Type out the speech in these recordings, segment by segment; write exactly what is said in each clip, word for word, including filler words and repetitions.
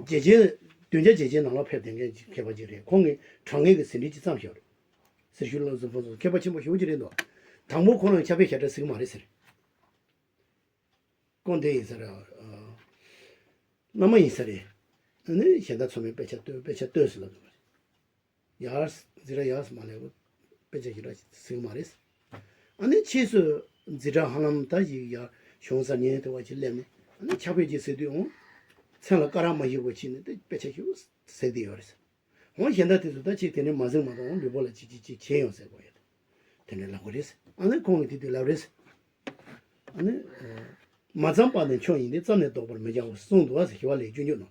རྗེས་ཅན། བདུན་བརྒྱ་རྗེས་ཅན་ནང་ལ་ཕེབས་བསྡད་མཁན་གྱི་མཁས་པ་ཅིག་རེད། ཁོང་གིས་དྲང་ངེས་ཀྱི་ཟིན་བྲིས་ཅིག་བརྩམས་བཞག་རེད། སེར་ཤུལ་བློ་བཟང་ཕུན་ཚོགས་མཁས་པ་ཆེན་པོ་ཞེ་པོ་ཅིག་རེད་འདུག་དང་པོ་ཁོ་རང་ཁྱབ་སྤེལ་ཞེ་དྲག་ཟིག་མ་རེད་ཟེར། སྐུ་འདི་ཡིན་ས་རེད། ཨ། བླ་མ་ཡིན་ས་རེད། ཨ་ནི་གཞན་དག་ཚང་མས་དཔེ་ཆ་ལྟོས་དཔེ་ཆ་ལྟོས་ཟེར་ལབ་འདུག་ཡར་འཛིན་གྲྭ་ཡར་སོང་མ་སླེབས་པར་དཔེ་ཆ་ཞེ་དྲག་ཟིག་མ་རེད། ཨ་ནི་ཕྱིས་སུ་འཛིན་གྲྭ་ཧ་ལམ་ད་ཞིག་ཡར་གཞུང་གསར་རྙིང་དེ་བ་ཅིག་སླེབས་ནས། ཨ་ནི་ཕྱག་དཔེ་ཅིག་ཟེར་དུས་འོང་། མཚན་ལ་སྐ་རགས་མ་ཞིག་པ་ཕྱིན་ནས་དེ་དཔེ་ཆ་ཞིག་ཟེར་དེ་ཡོད་རེད། འོང་གཞན་དག་དེ་ཚོ་ད་ཅིག་དེ་འདྲའི་མ་ཟིན་མ་གཏོགས་འོང་ལུས་པོ་ལ་ཅིག་ཅིག་ཅིག་བྱས་ཡོང་ཟེར་གོ་ཡོད། དེ་འདྲའི་ལབ་གོ་རེད། ཨ་ནི་ཁོང་གིས་དེ་དུས་ལབ་རེད། ཨ་ནི། མ་བརྩམས་པ་ནི་མཆོག་ཡིན་ཏེ། བརྩམས་ནས་བཟློག་པར་མི་བྱའོ་གསུངས་འདུག་བ་ཟེར་ཞི་བ་ལྷས་སྤྱོད་འཇུག་ནང་།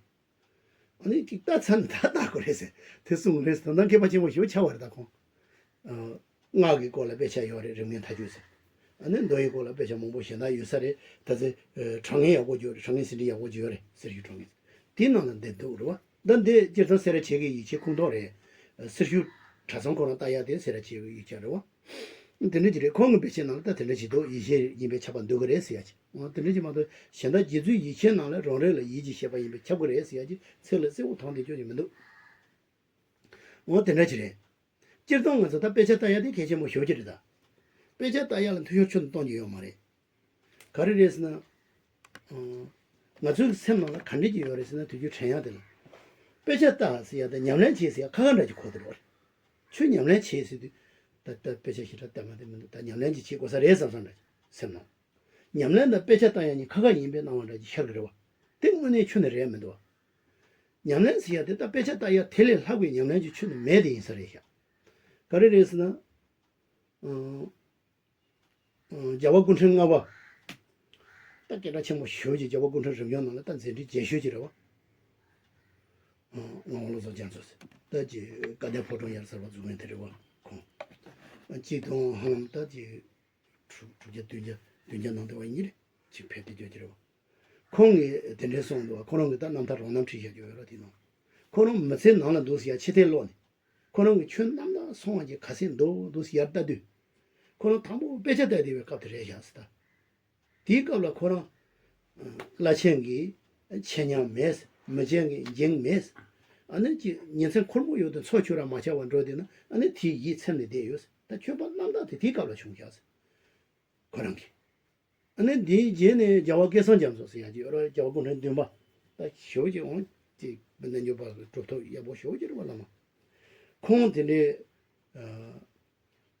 ཨ་ནི་ཅིག་ལྟ་ཚར་ནས་ད་ལྟ་གོ་རེད་ཟེར་དེ་གསུངས་རེད་ཟེར། ད་ལྟ་མཁས་པ་ཆེན་པོ་ཞེ་པོ་ཆགས་པ་རེད་ད་ཁོང་། ཨ། སྔགས་ཀྱི་སྐོར་ལ་དཔེ་ཆ་ཡོད་རེད། རིམ་ལྔའི་མཐའ་དཔྱོད་ཟེར། ཨ་ནི་མདོ་ཡི་སྐོར་ལ་དཔེ་ཆ་མང་པོ་གཞན་དག་ཡོད་ས་རེད། ད་ཚེ། ཨ། དྲང་ངེས་ཡག་པོ་ཅིག་ཡོད་རེད། དྲང་ངེས་ཟིན་བྲིས་ཡག་པོ་ཅིག་ཡོད་རེད། སེར་ཤུལ་དྲང་ངེས། དེའི་ནང་ལ་འདི་འདུག་རེད་བ། ད་འདི་སྤྱིར་བཏང་སེ་ར་བྱེས་ཀྱི་ཡིག་ཆའི་ཁུངས་གཏོགས་རེད། སེར་ཤུལ་གྲྭ་ཚང་ཁོ་རང་ལྟ་ཡག་དེ་སེ་ར་བྱེས་ཀྱི་ཡིག་ཆ་རེད་བ། དེ་འདྲ་ཅིག་རེད། ཁོང་གི་དཔེ་ཆའི་ནང་ལ་ད་དེ་འདྲ་ཅིག་འདུག་ཡེ་ཤེས་ཡིན་པས་ཁྱབ་པ་འདོད་ཀྱི་རེད་ཟེར་ཡ་ཅིག་འོ་དེ་འདྲ་ཅིག་མ་གཏོགས་གཞན་དག་རྗེ་བཙུན་ཡིད་ཆེས་ནང་ལ་རང་རེ་ལ་ཡིད་ཀྱིས་བྱེད་པ་ཡིན་པས་ཁྱབ་ཀྱི་རེད་ཟེར་ཡ་ཅིག་ཚིག་ལ་གསལ་པོ་དྲངས་བསྡད་རྒྱུ་ཅིག་མི་འདུག་འོ་དེ་འདྲ་ཅིག་རེད། སྤྱིར་བཏང་ང་ཚོ་ད་དཔེ་ཆ་ལྟ་ཡ་དེ་གལ་ཆེན་པོ་ཞེ་པོ་ཅིག་རེད་ད། དཔེ་ཆ་ལྟ་ཡ་ལ་འཐུས་ཤོར་ཁྱོན་ནས་གཏོང་རྒྱུ་ཡོད་མ་རེད། ག་རེ་རེད་ཟེར་ན། ཨང་། ང་ཚོའི་སེམས་ནང་ལ་ག་འདྲ་ཅིག་ཡོད་རེད་ཟེར་ན། དུས་རྒྱུན་དྲན་ཡག་དེ་ལ། དཔེ་ཆ་ལྟ་ཟེར་ཡ་དང་ཉམས་ལེན་བྱེད་ཟེར་ཡ་ཁ་ཁ་འདྲ་ཅིག་གོ་དེ་རེད་བ། ཁྱོད་ཉམས་ལེན་བྱེད་ཟེར་དུས། ད་ལྟ་དཔེ་ཆ་ཞེ་དྲག་ལྟ་མ་བསྡད་མི་འདུག་ད་ཉམས་ལེན་ཅིག་བྱེད་དགོས་ས་རེད་བསམ་བསམ་འདྲ་སེམས་ནང་། ཉམས་ལེན་དང་དཔེ་ཆ་ལྟ་ཡ་གཉིས་ཁ་ཁ་ཡིན་པའི་སྣང་བ་འདྲ་ཅིག་ཤར་གི་རེད་བ། དེ་དངོས་གནས་ཁྱོན་ནས་རེད་མི་འདུག་བ། ཉམས་ལེན་ཟེར་ཡ་དེ་ད་དཔེ་ཆ་ལྟ་ཡ་དེ་ལས་ལྷག་པའི་ཉམས་ལེན་ཅིག་ཁྱོན་ནས་མེད་དེ་ཡིན་ས་རེད་ཤག་ག་རེ་རེད་ཟེར་ན། ཨང་། རྒྱལ་བ་སྐུ་ཕྲེང་ལྔ་པ། ད་སྐད་གྲགས་ཆེན་པོ་ཞེ་པོ་ཅིག་རྒྱལ་བ་སྐུ་ཕྲེང་རིམ་བྱོན་ནང་ལ་ད་མཛད་འཕྲིན་རྒྱས་ཤོས་ཅིག་རེད་བ། ཨང་། ངག་དབང་བློ་བཟང་རྒྱ་མཚོ་ཟེར། ད་ཅིག་བཀའ་བསྟན་ཕོ་བྲང་ཡར་གསར་པ་འཛུགས་མཁན་དེ་རེད་བ་ཁོང་། གཅིག་སྟོང་ཧ་ལམ་ད་ཅིག་དྲུག་དྲུག་བརྒྱ་བདུན་བརྒྱ་བདུན་བརྒྱ་ནང་དུ་བ་ཡིན་གྱི་རེད། ཅིག་ཕེབས་ཏེ་བསྐྱོད་ཀྱི་རེད་བ། ཁོང་གིས་དེ་འདྲའི་གསུངས་འདུག་བ། ཁོ་རང་གིས་ད་རྣམ་ཐར་རང་རྣམ་ཁྲིད་བཞག་རྒྱུ་ཡོད་ར་དེ་ནང་། ཁོ་རང་མི་ཚེ་ནང་ལ་འདུག་ཟེར་ཡ་ཕྱི་ཐལ་ལོག་ནས། ཁོ་རང་གི་ཆོས་རྣམ་དག་སོང་བ་ཅིག་ག་ཚད་འདུག་འདུག་ཟེར་ཡར་ལྟ་དུས། ཁོ་རང་དང་པོ་དཔེ་ཆ་ལྟ་བསྡད་པའི་སྐབས་དེ་རེད་བཞག་ཟེར་ད། དེའི་སྐབས་ལ་ཁོ་རང་། བླ་ཆེན་གྱི་ཆེ་ཉམས་མེད། མི་ཆེན་གྱི་འགྱིང་མེད། ཨ་ནི་ཅི་ཉིན་མཚན་ཁོར་མོ་ཡོད་དུ་འཚོ་བཅུག་ར་མ་ཆགས་པར་འགྲོ་བསྡད་ན། ཨ་ནི་དེའི་ཡིད་ཚིམ་ནས་བསྡད་ཡོད། ད་ཆོས་པ་རྣམ་དག་དེ་དེའི་སྐབས་ལ་བྱུང་བཞག་ཟེར། ཁོ་རང་གིས། ཨ་ནི་འདིའི་རྗེས་ནས་རྒྱལ་བ་སྐལ་བཟང་རྒྱ་མཚོ་ཟེར་ཡ་ཅིག་ཡོད་ར། རྒྱལ་བ་སྐུ་ཕྲེང་བདུན་པ། ད་ཞེ་པོ་ཅིག་འོང་ཅིག་རྣལ་འབྱོར་པ་གྲུབ་ཐོབ་ཡག་པོ་ཞེ་པོ་ཅིག་རེད་བ་བླ་མ། ཁོང་དེ་འདྲའི། ཨ།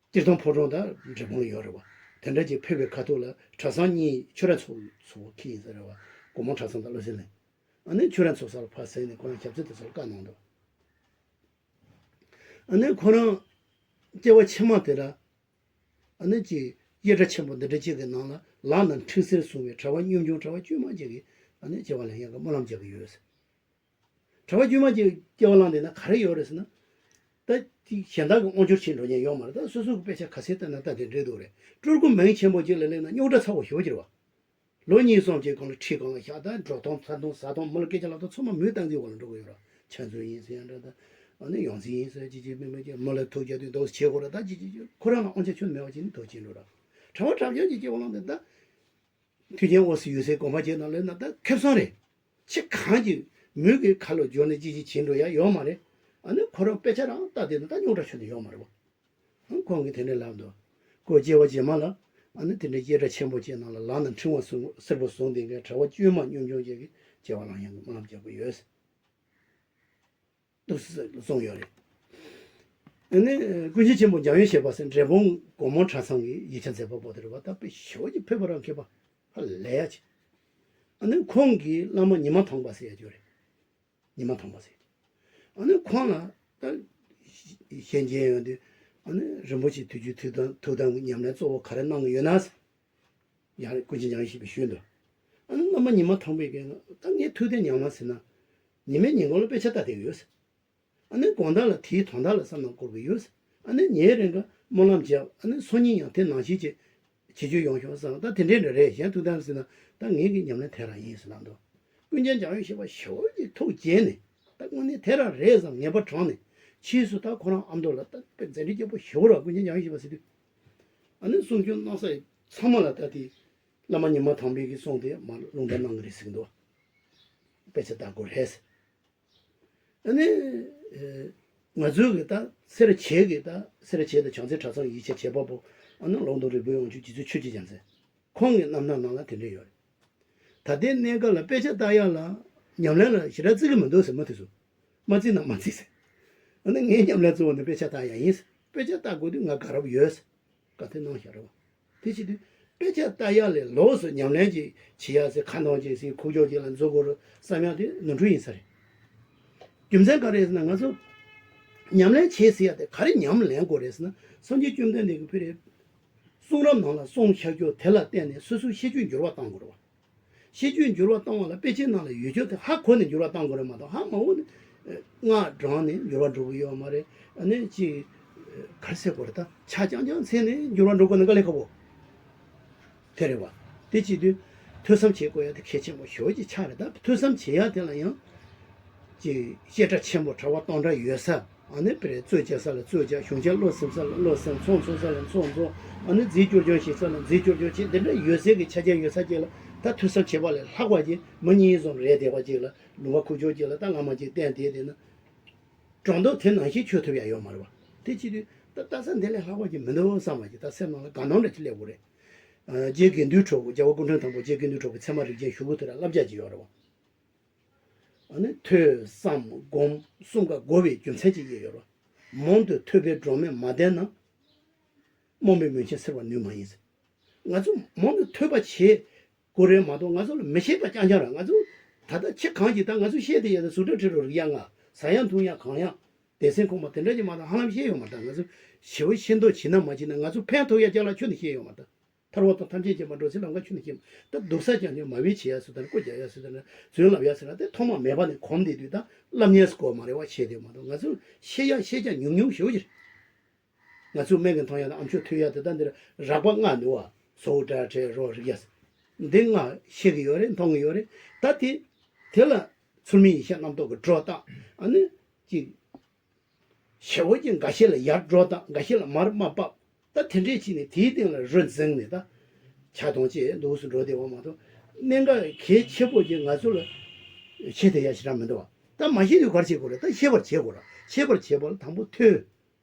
སྤྱིར་བཏང་ཕོ་བྲང་དང་འབྲས་སྤུངས་ལ་ཡོད་རེད་བ། དེ་འདྲ་ཅིག་ཕེབས་པའི་ཁ་ཐུག་ལ་གྲྭ་ཚང་གཉིས་ཆོས་ར་ཚོགས་ཚོགས་ཁྱི་ཡིན་ས་རེད་བ། སྒོ་མང་གྲྭ་ཚང་དང་བློ་གསལ་གླིང་། ཨ་ནི་ཆོས་ར་ཚོགས་ས་ལ་ཕར་གཟིགས་ནས་ཁོ་རང་ཞབས་རྩི་དེ་ཚོ་ལ་བཀའ་གནང་འདུག་ཨ་ནི་ཁོ་རང་སྐྱེ་བ་ཕྱི་མ་དེ་ལ། ཨ་ནི་ཅིག་དབྱེ་གྲལ་ཆེན་པོ་འདི་འདྲ་ཅིག་གི་ནང་ལ་ལམ་དང་འཕྲིན་གསལ་གསུངས་པའི་གྲྭ་པ་གཉོམ་ཆུང་གྲྭ་པ་དཀྱུས་མ་ཅིག་གིས་ཨ་ནི་སྐྱེ་བ་ལེན་ཡག་གི་སྨོན་ལམ་རྒྱག་གི་ཡོད། གྲྭ་པ་དཀྱུས་མ་ཅིག་སྐྱེ་བ་བླངས་བསྡད་ན་ག་རེ་ཡོད་རེད་ཟེར་ན། ད་དེ་གཞན་དག་གི་དབང་སྒྱུར་བྱེད་འགྲོ་མཁན་ཡོད་མ་རེད། ད་སོ་སོ་གི་དཔེ་ཆ་ག་ཚད་བལྟས་ན་ད་དེ་འདྲའི་འདུག་རེད། སྤྲུལ་སྐུ་མིང་ཆེན་པོ་ཅིག་ལ་སླེབས་ན་རྙོག་དྲ་ཚ་བོ་ཞེ་པོ་ཅིག་རེད་བ། ལོ་གཉིས་གསུམ་ཅིག་གོང་ལ་ཁྲིད་གོང་ལ་བཞག་ད་འགྲོ་སྟངས་འཚར་སྟངས་ཟ་སྟངས་མི་ལ་སྐད་ཆ་ལབ་སྟངས་ཚང་མ་མོའི་སྟངས་འཛིན་འོག་ལ་འགྲོ་གི་ཡོད་རེད། ཕྱག་མཛོད་ཡིན་ཟེར་ཡང་འདྲ། ད་ཨ་ནི་ཡང་སྲིད་ཡིན་ཟེར་ཅི་ཅི་མི་མི་ཅི་མི་ལ་ཐུགས་རྒྱག་དུས་འདུག་བྱེད་དགོས་རེད། ད་ཅི་ཅི་ཅི་ཁོ་རང་ལ་དབང་ཆ་ཁྱོན་མེད་པ་ཅིག་ནི་འདུག་ཅི་འགྲོ་ར། གྲྭ་པ་གྲྭ་རྐྱང་ཅིག་སྐྱེ་བ་བླངས་ཏེ་ད། མཐུན་རྐྱེན་འོ་སི་ཡོད་སའི་གོང་འཕེལ་རྒྱས་ནང་ལོས་ན་ད་ཁེ་བཟང་རེད། ཆེ་གང་ཅིག་མོས་གི་ཁ་ལོ་སྦྱོར་ནས་ཅི་ཅི་བྱེད་འགྲོ་ཡ་ཡོད་མ་རེད། ཨ་ནི་ཁོ་རང་དཔེ་ཆ་རང་ལྟ་དེ་ན་ད་རྙོག་དྲ་ཆོད་ནས་ཡོད་མ་རེད་བ། ཨ་ཁོང་གིས་དེ་འདྲ་ལབ་འདུག་ཁོ་སྐྱེ་བ་རྗེས་མ་ལ་ཨ་ནི་དེ་འདྲའི་དབྱེ་གྲལ་ཆེན་པོ་ཅིག་ནང་ལ་ལམ་ནང་ཕྲེང་བ་བཟུང་སེར་པོ་བཟུང་བསྡད་མཁན་གྲྭ་པ་དཀྱུས་མ་གཉོམ་ཆུང་ཅིག་གིས་སྐྱེ་བ་བླངས་ཡག་གི་སྨོན་ལམ་རྒྱག་གི་ཡོད། འདུག་སེ་གསུངས་ཡོད་རེད། ཨ་ནི་ཀུན་མཁྱེན་ཆེན་པོ་འཇམ་དབྱངས་བཞད་པ་ཟེར་འབྲས་སྤུངས་སྒོ་མང་གྲྭ་ཚང་གི་ཡིག་ཆ་མཛད་པ་པོ་དེ་རེད་བ། ད་དཔེ་ཞེ་པོ་ཅིག་ཕེབས་པ་རང་མཁས་པ་ཧ་ལས་ཡ་ཆེ། ཨ་ནི་ཁོང་གིས་བླ་མ་ཉི་མ་ཐང་པ་ཟེར་ཡ་ཅིག་ཡོད་རེད། ཉི་མ་ཐང་པ་ཟེར་ཡ་ཅིག་ཨ་ནི་ཁོང་ལ་ད་ཞལ་མཇལ་ཡོང་དུས་ཨ་ནི་རིན་པོ་ཆེ་དུས་རྒྱུན་ཐུགས་དམ་ཐུགས་དམ་གྱི་ཉམས་ལེན་གཙོ་བོ་ག་རེ་གནང་གི་ཡོད་ན་ཟེར། ཡང་ཀུན་མཁྱེན་འཇམ་དབྱངས་བཞད་པས་ཞུས་འདུག་ཨ་ནི་བླ་མ་ཉི་མ་ཐང་པས་ཀྱང་ད་ངས་ཐུགས་དམ་ཉམས་ལེན་ཟེར་ན། ཉི་མའི་ཉིན་གུང་ལ་དཔེ་ཆ་ལྟ་བསྡད་ཡོད། ཨ་ནི་དགོང་དག་ལ་དེའི་དོན་དག་ལ་བསམ་བློ་འཁོར་གྱི་ཡོད། ཨ་ནི་ཉིན་རེ་འགའ་སྨོན་ལམ་བརྒྱབ། ཨ་ནི་སང་ཉིན་ཡང་དེ་ནང་བཞིན་གྱི་བྱེད་རྒྱུ་ཡོང་ཤོག་བསམ། ད་དེ་འདྲའི་འདྲ་རེད། གཞན་ཐུགས་དམ་ཟེར་ན་ད་ངེད་ཀྱི་ཉམས་ལེན་དེ་རང་ཡིན་ཟེར་ལབ་འདུག་ཀུན་མཁྱེན་འཇམ་དབྱངས་བཞད་པ་ཞེ་པོ་ཅིག་ཐུགས་དགྱེས་ནས། ད་དངོས་གནས་དེ་རང་རེད་བསམ་ངེས་པ་དྲངས་ནས། ཕྱིས་སུ་ད་ཁོ་རང་ཨ་མདོ་ལ་ད་དཔེ་མཛད་འཕྲིན་རྒྱས་པོ་ཞེ་པོ་ར། ཀུན་མཁྱེན་འཇམ་དབྱངས་བཞད་པ་ཟེར་དུས། ཨ་ནི་གསུང་སྐྱོང་གནང་ས་ཚང་མ་ལ་ད་དེ་བླ་མ་ཉི་མ་ཐང་པས་ཀྱིས་གསུངས་ཏེ་མར་ལུང་བསྟན་གནང་གི་རེད་ཟེར་གྱི་འདུག་དཔེ་ཆ་ལྟ་དགོས་རེད་ཟེར། ཨ་ནི་ཨེ་ང་ཚོའི་གི་ད་སེར་བྱེས་ཀྱི་ད་སེར་བྱེས་དང་བྱང་རྩེ་གྲྭ་ཚང་ཡིད་ཆེས་བྱེད་པ་པོ་ཨ་ནི་ལུང་སྟོང་རིག་པའི་དབང་ཕྱུག་རྗེ་བཙུན་ཆོས་ཀྱི་རྒྱལ་མཚན། ཁོང་གི་རྣམ་ཐར་ནང་ལ་དེ་འདྲ་ཡོད་རེད། ད་ལྟའི་གནས་སྐབས་ལ་དཔེ་ཆ་ལྟ་ཡག་ལ་ཉམས་ལེན་ལ་ཞེ་དྲག་བརྩི་གི་མི་འདུག་ཟེར། མ་དེ་ཚོ་མ་བརྩིས་ན་མ་བརྩིས་ཟེར། ཨ་ནི་ངའི་ཉམས་ལེན་གཙོ་བོ་ནི་དཔེ་ཆ་ལྟ་ཡག་ཡིན་ཟེར། དཔེ་ཆ་ལྟ་དགོས་དུས་ང་དགའ་རབ་ཡོད་ཟེར། བཀའ་དེ་གནང་བཞག་རེད་བ། དེ་བྱེད་དུས་དཔེ་ཆ་ལྟ་ཡག་ལས་ལོགས་སུ་ཉམས་ལེན་ཅིག་བྱེད་ཡག་ཟེར། ཁ་འདོན་ཅིག་ཟེར། ཁུག་ཀྱོག་ཅིག་ལ་འཛུལ་དགོས་རེད་བསམ་ཡག་དེ་ནོར་འཁྲུལ་ཡིན་ས་རེད། རྒྱུ་མཚན་ག་རེ་ཟེར་ན། ང་ཚོ་ཉམས་ལེན་བྱེད་ཟེར་ཡག་དེ་ག་རེ་ཉམས་ལེན་དགོས་རེད་ཟེར་ན། སངས་རྒྱས་བཅོམ་ལྡན་འདས་ཀྱིས་ཕ་རེ་གསུང་རབ་ནང་ལ་གསུངས་བཞག་རྒྱུ་དེ་ལ་བརྟེན་ནས་སོ་སོའི་ཤེས་རྒྱུད་འགྱུར་བ་གཏང་དགོས་རེད་བ། ཤེས་རྒྱུད་འགྱུར་བ་གཏོང་བ་ལ་དཔེ་ཆའི་ནང་ལ་ཡོད་རྒྱུ་དེ་ཧ་གོ་ནས་འགྱུར་བ་གཏང་དགོས་རེད་མ་གཏོགས། ཧ་མ་གོ་ནས་སྔགས་བགྲངས་ནས་འགྱུར་བ་འགྲོ་གི་ཡོད་མ་རེད། ཨ་ནི་ཅིག་ག་རེ་ཟེར་དགོས་རེད། ད་ཆ་རྐྱང་རྐྱང་འཚལ་ནས་འགྱུར་བ་འགྲོ་དགོས་ན་དཀའ་ལས་ཁག་པོ་དེ་རེད་བ། དེ་བྱེད་དུས་ཐོས་བསམ་བྱེད་དགོས་ཡ་དེ་གལ་ཆེན་པོ་ཞེ་པོ་ཅིག་ཆགས་རེད། ད་ཐོས་བསམ་བྱེད་ཡ་དེ་ལ་ཡང་ཅིག་བཤད་གྲྭ་ཆེན་པོ་གྲྭ་པ་སྟོང་ཕྲག་ཡོད་ས། ཨ་ནི་དཔེར་རྩོད་རྒྱག་ས་ལ་རྩོད་རྒྱག་གཞུང་ཆེན་བློ་སེམས་ས་ལ་བློ་སེམས། ཚོགས་འཚོགས་ས་ལ་ཚོགས་འཚོགས། ཨ་ནི་རྫས་སྐྱོར་སྐྱོར་བྱེད་ས་ལ་རྫས་སྐྱོར་སྐྱོར་བྱེད། འདི་འདྲ་ཡོད་སའི་གི་ཆ་རྐྱེན་ཡོད་ས་ཅིག་ལ་ད་ཐོས་བསམ་བྱེད་པ་ལས་ལྷག་པ་ཅིག་མི་གཉིས་གསུམ་རེད་བསྡད་པ་ཅིག་ལ་ལུང་པ་ཁུག་ཀྱོག་ཅིག་ལ་ད་བླ་མ་ཅིག་བསྟེན་བསྡད་བསྡད་ན། སྒྲོ་འདོགས་དེ་ནང་བཞིན་ཆོད་ཐུབ་ཡ་ཡོད་མ་རེད་བ། དེ་བྱེད་དུས་ད་ལྟ་ས་འདི་ལས་ལྷག་པ་ཅིག་མི་འདུག་བསམ་པ་ཅིག་ད་སེམས་ནང་ལ་དགའ་སྣང་འདྲ་ཅིག་སླེབས་དགོས་རེད། ཨ་རྗེ་དགེ་འདུན་གྲུབ་ཀྱི། རྒྱལ་བ་སྐུ་ཕྲེང་དང་པོ་རྗེ་དགེ་འདུན་གྲུབ་ཀྱི་ཚད་མ་རིགས་ཅན་ཞུ་སྒོ་དེ་ལ་བསླབ་བྱ་ཅིག་ཡོད་རེད་བ། ཨ་ནི་ཐོས་བསམ་སྒོམ་གསུམ་ཀ་དགོས་པའི་རྒྱུ་མཚན་ཅིག་ཡོད་ཡོད་རེད་བ། མང་དུ་ཐོས་པའི་སྒྲོན་མེ་མ་ལྡན་ན། རྨོངས་པའི་མུན་ཆེན་སེལ་བར་ནུས་མ་ཡིན། ང་ཚོ་མང་དུ་ཐོས་པ་བྱེད་དགོས་རེད་མ་གཏོགས། ང་ཚོ་ལ་མི་ཤེས་པ་རྐྱང་རྐྱང་རེད། ང་ཚོ་ད་ལྟ་ཁྱི་གང་གིས་ད་ང་ཚོ་བཤད་དེ་ཡ་ད་ཟུག་སྒྲ་ཁྲི་རོ་རིག་ཡ་ང་ཟ་ཡ་འཐུང་ཡ་གང་ཡ་སྡེ་ཚན་ཁོག་མ་དེ་འདྲ་ཅིག་མ་གཏོགས་ཧ་ལམ་ཤེས་ཡོད་མ་རེད། ད་ང་ཚོ་ཞེ་པོ་ཤེས་འདོད་བྱེད་ན་མ་བྱེད་ན་ང་ཚོ་ཕན་ཐོགས་ཡ་ཅང་ལ་ཁྱོན་ནས་ཤེས་ཡོད་མ་རེད། ད་ཐར་པ་དང་ཐམས་ཅད་མཁྱེན་པ་འགྲོ་ཚུལ་ལམ་ཁ་ཁྱོན་ནས་ཤེས་མ་རེད། ད་སྡུག་ས་རྐྱང་རྐྱང་མ་བྱན་བྱེད་ཡ་ཟེར་དང་། སྐུ་རྒྱབ་ཡ་ཟེར་དང་། རྫུན་ལབ་ཡ་ཟེར་ན་དེ་ཐོག་མ་མེད་པ་ནས་གོམས་བསྡད་དུས་ད་བསླབ་གཉེར་དགོས་མ་རེད་བ། བྱས་དེ་མ་གཏོགས་ང་ཚོ་ཤེས་ཡ་ཤེས་རྒྱ་ཉུང་ཉུང་ཞེ་པོ་ཅིག་རེད། ང་ཚོའི་སྨན་གྱི་མཐོང་ཡག་དང་ཨ་མཆོག་ཐོས་ཡག་དེ་དག་འདིར་རགས་པ་ལྔ་འདུག་བ། ཟོ་དྲ་བྲེ་རོ་རིག་ཡ་ཟེར། འདི་ལྔ་ཤེས་ཀྱི་ཡོད་རེད། མཐོང་གི་ཡོད་རེད། ད་དེ་དེ་ལ་ཚུལ་མིན་ཡིད་བྱེད་རྣམ་རྟོག་གི་སྒྲོ་བཏགས། ཨ་ནི་ཅིག་ཞེ་པོ་ཅིག་འགའ་ཤས་ལ་ཡར་སྒྲོ་བཏགས། འགའ་ཤས་ལ་མར་རྨ་ཕབ། ད་དེ་འདྲས་བྱས་ནས་དེའི་སྟེང་ལ་རོ་འཛིངས་ནས་ད་ཆག་སྡང་བྱས་འདུག་སེ་འགྲོ་བསྡད་པ་མ་གཏོགས། གནད་འགག་གལ་ཆེ་པོ་ཅིག་ང་ཚོ་ལ་ཤེས་ཐུབ་ཡ་ཞེ་དྲག་མི་འདུག་བ། ད་མ་ཤེས་དུས་ག་རེ་བྱེད་དགོས་རེད། ད་ཤེས་པར་བྱེད་དགོས་ར། ཤེས་པར་བྱེད་པ་ལ་དང་པོ་ཐོས།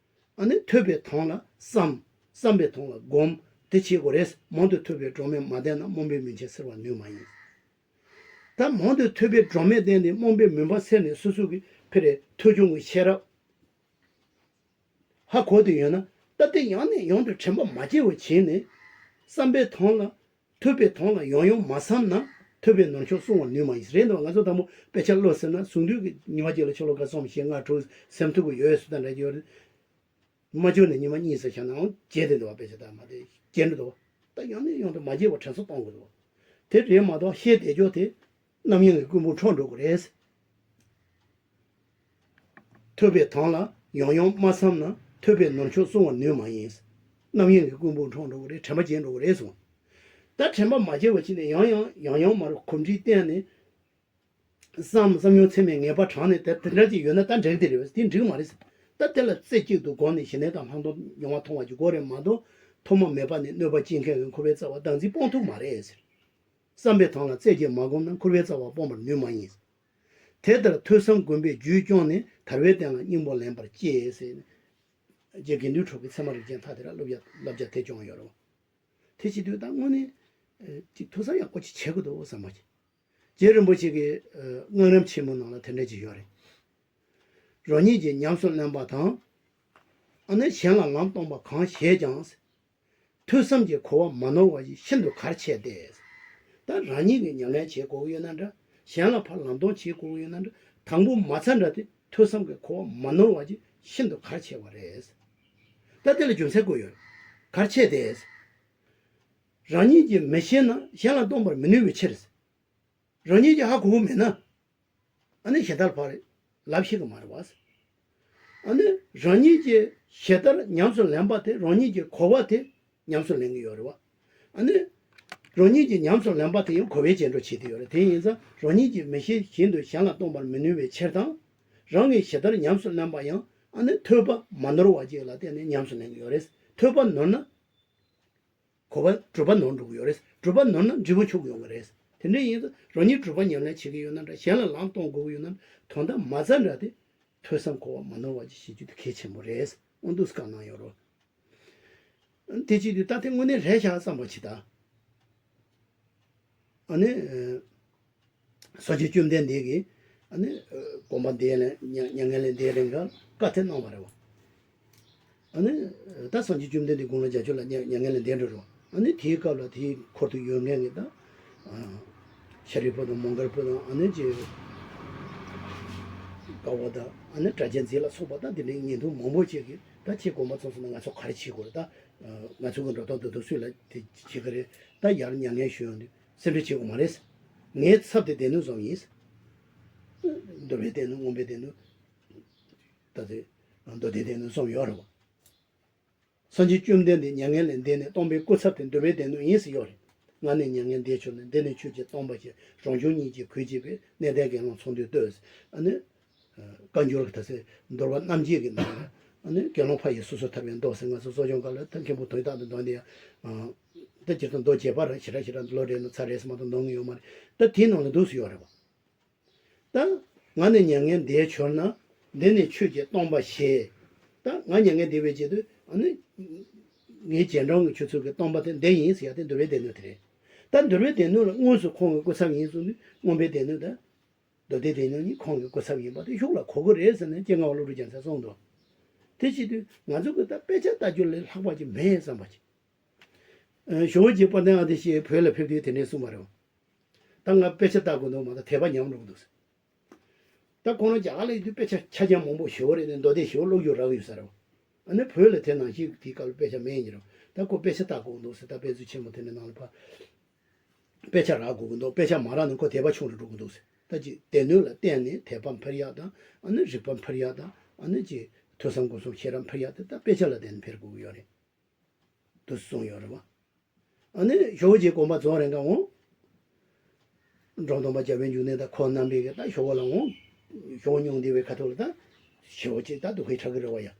ཨ་ནི་ཐོས་པའི་དོན་ལ་བསམ། བསམ་པའི་དོན་ལ་སྒོམ། དེ་བྱེད་དགོས་རེད། མང་དུ་ཐོས་པའི་སྒྲོན་མེ་མ་ལྡན་ན། རྨོངས་པའི་མུན་ཆེན་སེལ་བར་ནུས་མ་ཡིན། ད་མང་དུ་ཐོས་པའི་སྒྲོན་མེ་ལྡན་ནས་རྨོངས་པའི་མུན་པ་སེལ་ནས་སོ་སོ་གི་ཕ་རེ་ཐོས་བྱུང་གི་ཤེས་རབ་ཧ་གོ་དུ་ཡོད་ན། ད་དེ་ཡང་ནས་ཡང་དུ་དྲན་པ་མ་བརྗེད་པ་བྱས་ནས་བསམ་པའི་དོན་ལ། ཐོས་པའི་དོན་ལ་ཡང་ཡང་མ་བསམ་ན་ཐོས་པའི་ནོར་མཆོག་བསྲུང་བར་ནུས་མ་ཡིན། རེད་འདུག་ང་ཚོ་དང་པོ་དཔེ་ཆ་ཀློག་ཟེར་ན་གཟུངས་འདུས་ཀྱི་ཉི་མ་གཅིག་ལ་ཤོ་ལོ་ཀ་གསུམ་བཞི་ལྔ་དྲུག་སེམས་ཐུབ་ཀྱི་ཡོད་ཟེར་ད་འདྲ་ཡོད་རེད། མ་བྱུང་ནས་ཉི་མ་གཉིས་ཙམ་བཞག་ནའང་བརྗེད་བསྡད་འདུག་བ། དཔེ་ཆ་ལྟ་མ་བསྡད་བརྗེད་འགྲོ་འདུག་བ། ད་ཡང་ནས་ཡང་དུ་མ་བརྗེད་པར་དྲན་གསོ་གཏོང་དགོས་འདུག་བ། དེ་རེད་མ་གཏོགས་ཤེས་བསྡད་རྒྱུ་དེ་རྣམ་གཡེང་གི་རྐུན་པོ་འཕྲོག་འགྲོ་གི་རེད། ཐོས་པའི་དོན་ལ་ཡང་ཡང་མ་བསམ་ན་ཐོས་པའི་ནོར་མཆོག་བསྲུང་བར་ནུས་མ་ཡིན། རྣམ་གཡེང་གི་རྐུན་པོ་འཕྲོག་འགྲོ་གི་རེད། དྲན་པ་བརྗེད་འགྲོ་གི་རེད་གསུངས། ད་དྲན་པ་མ་བརྗེད་པ་བྱས་ནས་ཡང་ཡང་ཡང་ཡང་མར་གོམས་འདྲིས་བསྟེན་ནས། བསམ་བསམ་མྱོང་ཚད་མས་ངེས་པ་དྲངས་ནས་དེ་དེ་འདྲ་ཅིག་ཡོད་ན་ད་འགྲིག་དེ་རེད་པས། དེ་འགྲིག་མ་རེད་ཟེར། ད་དེ་ལ་རྩེ་གཅིག་ཏུ་བསྒོམས་ནས་ཞི་གནས་དང་ལྷག་མཐོང་མྱོང་བ་མཐོང་བ་ཅིག་དགོས་རེད་མ་གཏོགས། ཐོག་མ་མེད་པ་ནས་གནོད་པ་བྱེད་མཁན་གྱི་འཁོར་བའི་རྩ་བ་བདག་འཛིན་སྤོང་ཐུབ་མ་རེད་ཟེར། བསམ་པའི་དོན་ལ་རྩེ་གཅིག་མ་བསྒོམས་ན་འཁོར་བའི་རྩ་བ་སྤོང་བར་ནུས་མ་ཡིན། དེ་ལྟར་ཐོས་བསམ་སྒོམ་པས་རྒྱུད་སྐྱོང་ནས། ཐར་པའི་གཏན་ལ་སྙིང་པོ་ལེན་པར་བྱེད་ཟེར། རྗེ་དགེ་འདུན་གྲུབ་ཀྱི་ཚད་མ་རིགས་ཅན་ཐ་དད་ལ་བསླབ་བྱ་བསླབ་བྱ་དེ་སྐྱོང་ཡོད་རེད། དེ་བྱེད་དུས་ད་དངོས་གནས་ཅིག་ཐོས་བསམ་ཡག་པོ་ཅིག་བྱེད་དགོས་འདུག་བསམ་པ་ཅིག་རྗེ་རིན་པོ་ཆེ་གི་ཨ་སྔགས་རམ་ཆེན་མོ་ནང་ལ་དེ་འདྲ་ཅིག་ཡོད་རེད། རང་ཉིད་ཀྱིས་ཉམས་སུ་ལེན་པ་དང་། ཨ་ནི་གཞན་ལ་ལམ་སྟོན་པ་གང་བྱེད་ཀྱང་། ཐོས་བསམ་གྱི་གོ་བ་མ་ནོར་བ་ཞིག་ཤིན་ཏུ་གལ་ཆེ་སྟེ། ད་རང་ཉིད་ཀྱིས་ཉམས་ལེན་བྱེད་དགོས་ཀྱི་ཡོད་ན་འདྲ། གཞན་ལ་ཕར་ལམ་སྟོན་བྱེད་དགོས་ཀྱི་ཡོད་ན་འདྲ། དང་པོ་མ་ཚད་འདྲ་དེ་ཐོས་བསམ་གྱི་གོ་བ་མ་ནོར་བ་ཞིག་ཤིན་ཏུ་གལ་ཆེ་བ་རེད། ད་དེ་ལ་རྒྱུ་མཚན་བཀོད་ཡོད་རེད། གལ་ཆེ་སྟེ། རང་ཉིད་ཀྱིས་མི་ཤེས་ན་གཞན་ལ་སྟོན་པར་མི་ནུས་པའི་ཕྱིར། རང་ཉིད་ཀྱིས་ཧ་གོ་གི་མེད་ན། ཨ་ནི་གཞན་དག་ལ་ཕར་ལབ་ཤེས་གི་མ་རེད་བ། ཨ་ནི་རང་ཉིད་ཀྱིས་ཇི་ལྟར་ཉམས་སུ་ལེན་པ་དེ་རང་ཉིད་ཀྱི་གོ་བ་དེ་ཉམས་སུ་ལེན་གི་ཡོད་རེད་བ། ཨ་ནི་རང་ཉིད་ཀྱིས་ཉམས་སུ་ལེན་པ་དེ་ཡང་གོ་བས་བྱས་འགྲོ་བྱེད་དེ་ཡོད་རེད། དེ་ཡིན་ཙང་རང་ཉིད་ཀྱིས་མི་ཤེས་བཞིན་དུ་གཞན་ལ་སྟོན་པར་མི་ནུས་པའི་ཕྱིར་དང་། རང་གིས་ཇི་ལྟར་ཉམས་སུ་ལེན་པ་ཡང་ཨ་ནི་ཐོས་པ་མ་ནོར་བ་ཅིག་ལ་བརྟེན་ནས་ཉམས་སུ་ལེན་གི་ཡོད་རེད། ཐོས་པ་ནོར་ན། གོ་བ་གྲུབ་པ་ནོར་འགྲོ་གི་ཡོད་རེད། གྲུབ་པ་ནོར་ན་འབྲས་བུ་འཆོར་གི་ཡོང་གི་རེད། དེ་འདྲ་ཡིན་ཙང་རང་ཉིད་གྲུབ་པ་ཉམས་ལེན་བྱེད་ཀྱི་ཡོད་ན་འདྲ། གཞན་ལ་ལམ་སྟོན་དགོས་ཀྱི་ཡོད་ན་འདྲ། དོན་དག་མ་རྩ་འདྲ་དེ་ ཐོས་བསམ་འཁོར་བ་མ་ནོར་བ་ཅིག་བྱེད་རྒྱུ་དེ་གལ་ཆེན་པོ་རེད། འོ་འདུག་སེ་བཀའ་གནང་ཡོད་རེད། དེ་བྱེད་དུས་ད་དེ་དངོས་གནས་རེད་ཤག་བསམ་པ་ཅིག་ད། ཨ་ནི། སངས་རྒྱས་བཅོམ་ལྡན་འདས་ཀྱིས་ཨ་ནི། དགོན་པ་འདིའི་ལས་མྱ་མྱ་ངན་ལས་འདས་རན་ག་བཀའ་དེ་གནང་བ་རེད་བ། ཨ་ནི། ད་སངས་རྒྱས་བཅོམ་ལྡན་འདས་དགུང་ལོ་བརྒྱད་ཅུ་ལ་མྱ་མྱ་ངན་ལས་འདས་འགྲོ་རེད་བ། ཨ་ནི་དེའི་སྐབས་ལ་དེའི་འཁོར་དུ་ཡོད་མཁན་གྱི་ད། ཤཱ་རིའི་བུ་དང་མོའུ་འགལ་བུ་དང་ཨ་ནི་ཅི། ཀ་བ་དང་ཨ་ནི་སྒྲ་གཅན་འཛིན་ལ་སོགས་པ་ད་འདི་འདྲའི་ཉན་ཐོས་མང་པོ་ཅིག་གིས་ད་ཁྱེད་དགོན་པ་ཚོ་སོང་ན་ང་ཚོ་ག་རེ་བྱེད་དགོས་རེད་ད། ང་ཚོ་གི་འགྲོ་ཐོག་འདི་ཚོ་སུས་ལ་དེ་བྱེད་ཀྱི་རེད། ད་ཡར་མྱ་ངན་ཞུ་ཡོང་དུས་སེམས་ཁྲལ་བྱེད་དགོས་མ་རེད། ངའི་ཚབ་དེ་སྡེ་སྣོད་བཟུང་ཡིན། འདུལ་བའི་སྡེ་སྣོད་མངོན་པའི་སྡེ་སྣོད། ད་དེ་མདོ་སྡེའི་སྡེ་སྣོད་བཟུང་ཡོད་རེད་བ། སངས་རྒྱས་བཅོམ་ལྡན་འདས་མྱ་ངན་ལས་འདས་ནས་སྟོན་པའི་སྐུ་ཚབ་དེ་འདུལ་བའི་སྡེ་སྣོད་ཡིན་ཟེར་ཡོད་རེད། ང་ནི་མྱ་ངན་འདས་གྱུར་ནས། འདི་ནི་ཆོས་ཀྱི་སྟོན་པ་ཞེས། རང་བྱུང་སྙིང་རྗེས་གུས་བགྱིས་པས། གནས་བརྟན་དགེ་སློང་ཚོགས་འདུས་བསྟོད། ཨ་ནི། བཀའ་འགྱུར་གྱི་ད་ཟེར་འདུལ་བ་རྣམ་འབྱེད་ཀྱི་ནང་ལ། ཨ་ནི་དགེ་སློང་ཕ་ཡིས་སོ་སོར་ཐར་པའི་མདོ་ཟེར། ང་ཚོ་གསོ་སྦྱོང་སྐབས་ལ་ད་མཁན་པོ་དོན་དག་ཏུ་འདོན་དེ་ཡང་། ད་སྤྱིར་བཏང་མདོ་རྒྱས་པ་རེད། ཞེ་དྲག་ཞེ་དྲག་ལོ་རེ་ནང་ཚར་རེ་ཟེར་མ་གཏོགས་འདོན་གྱི་ཡོད་མ་རེད། ད་དེའི་ནང་ལ་འདུག་སེ་ཡོད་རེད་བ། ད་ང་ནི་མྱ་ངན་འདས་གྱུར་ན། འདི་ནི་ཆོས་ཀྱི་སྟོན་པ་ཞེས། ད་ང་མྱ་ངན་འདས་པའི་རྗེས་དུ་ཨ་ནི། ངའི་རྗེས་འབྲང་གི་ཁྱོད་ཚོ་གི་སྟོན་པ་དེ་འདི་ཡིན་ཟེར་ཡ་དེ་འདུལ་བའི་སྡེ་སྣོད་དེ་རེད། ད་འདུལ་བའི་སྡེ་སྣོད་ལ་དངོས་སུ་ཁོང་གི་སྐུ་ཚབ་ཡིན་གསུངས་དུས་མངོན་པའི་སྡེ་སྣོད་དང་། མདོ་སྡེའི་སྡེ་སྣོད་གཉིས་ཁོང་གི་སྐུ་ཚབ་ཡིན་པ་དེ་ཤུགས་ལ་གོ་གི་རེད་ཟེར་ནས་སྐྱེ་ངག་བློ་གྲོས་རྒྱལ་མཚན་གསུངས་འདུག་དེ་བྱེད་དུས་ང་ཚོ་གི་ད་དཔེ་ཆ་ལྟ་རྒྱུ་ལས་ལྷག་པ་ཅིག་མེད་བསམ་པ་ཅིག་ཨ། ཞོགས་ཀྱི་དཔལ་ལྡན་ཨ་ཏི་ཤས་བོད་ལ་ཕེབས་དུས་དེ་འདྲས་གསུངས་པ་རེད། ད་ང་དཔེ་ཆ་ལྟ་དགོས་འདུག་མ་གཏོགས་དད་པ་ཉམས་འགྲོ་གི་འདུག་ཟེར། ད་ཁོང་རང་རྒྱ་གར་ལ་ཡོད་དུས་དཔེ་ཆ་ཆ་རྐྱེན་མང་པོ་ཞེ་པོ་རེད་དེ། མདོ་སྡེ་ཞེ་པོ་ཀློག་རྒྱུ་རག་ཡོད་ས་རེད། ཨ་ནི་བོད་ལ་དེ་ནང་བཞིན་དེའི་སྐབས་ལ་དཔེ་ཆ་མེད་ཡིན་རུང་། ད་ཁོ་དཔེ་ཆ་ལྟ་དགོས་འདུག་ཟེར། ད་དཔེ་མཛོད་ཆེན་མོ་དེ་འདྲའི་ནང་ལ་ཕར་དཔེ་ཆ་རག་དགོས་ཀྱི་འདུག་དཔེ་ཆ་མ་རག་ན་ཁོ་དད་པ་ཆུང་རུ་འགྲོ་གི་འདུག་ཟེར། ད་ཅིག་སྡེ་སྣོད་ལ་བརྟེན་ནས་དད་པ་འཕེལ་ཡག་དང་། ཨ་ནི་རིག་པ་འཕེལ་ཡག་དང་། ཨ་ནི་ཅིག་ཐོས་བསམ་སྒོམ་གསུམ་ཤེས་རབ་འཕེལ་ཡག་དེ་ད་དཔེ་ཆ་ལ་བརྟེན་ནས་འཕེལ་དགོས་ཀྱི་ཡོད་རེད། དུ་གསུངས་ཡོད་རེད་བ། ཨ་ནི་ཞོགས་ཀྱི་དགོན་པ་རྫོང་རེ་འགའ་འོང་། འབྲོམ་སྟོན་པ་རྒྱལ་བའི་འབྱུང་གནས་དང་ཁོང་རྣམ་པས་ཀྱི་ད་ཞོགས་པ་ལ་འོང་། ཞོགས་སྙུང་འདི་བའི་ཁ་ཐུག་ལ་ད་ཞོགས་ཀྱི་ད་སྡུག་ཁའི་ཁྲག་གི་རེ་བ་ཡ།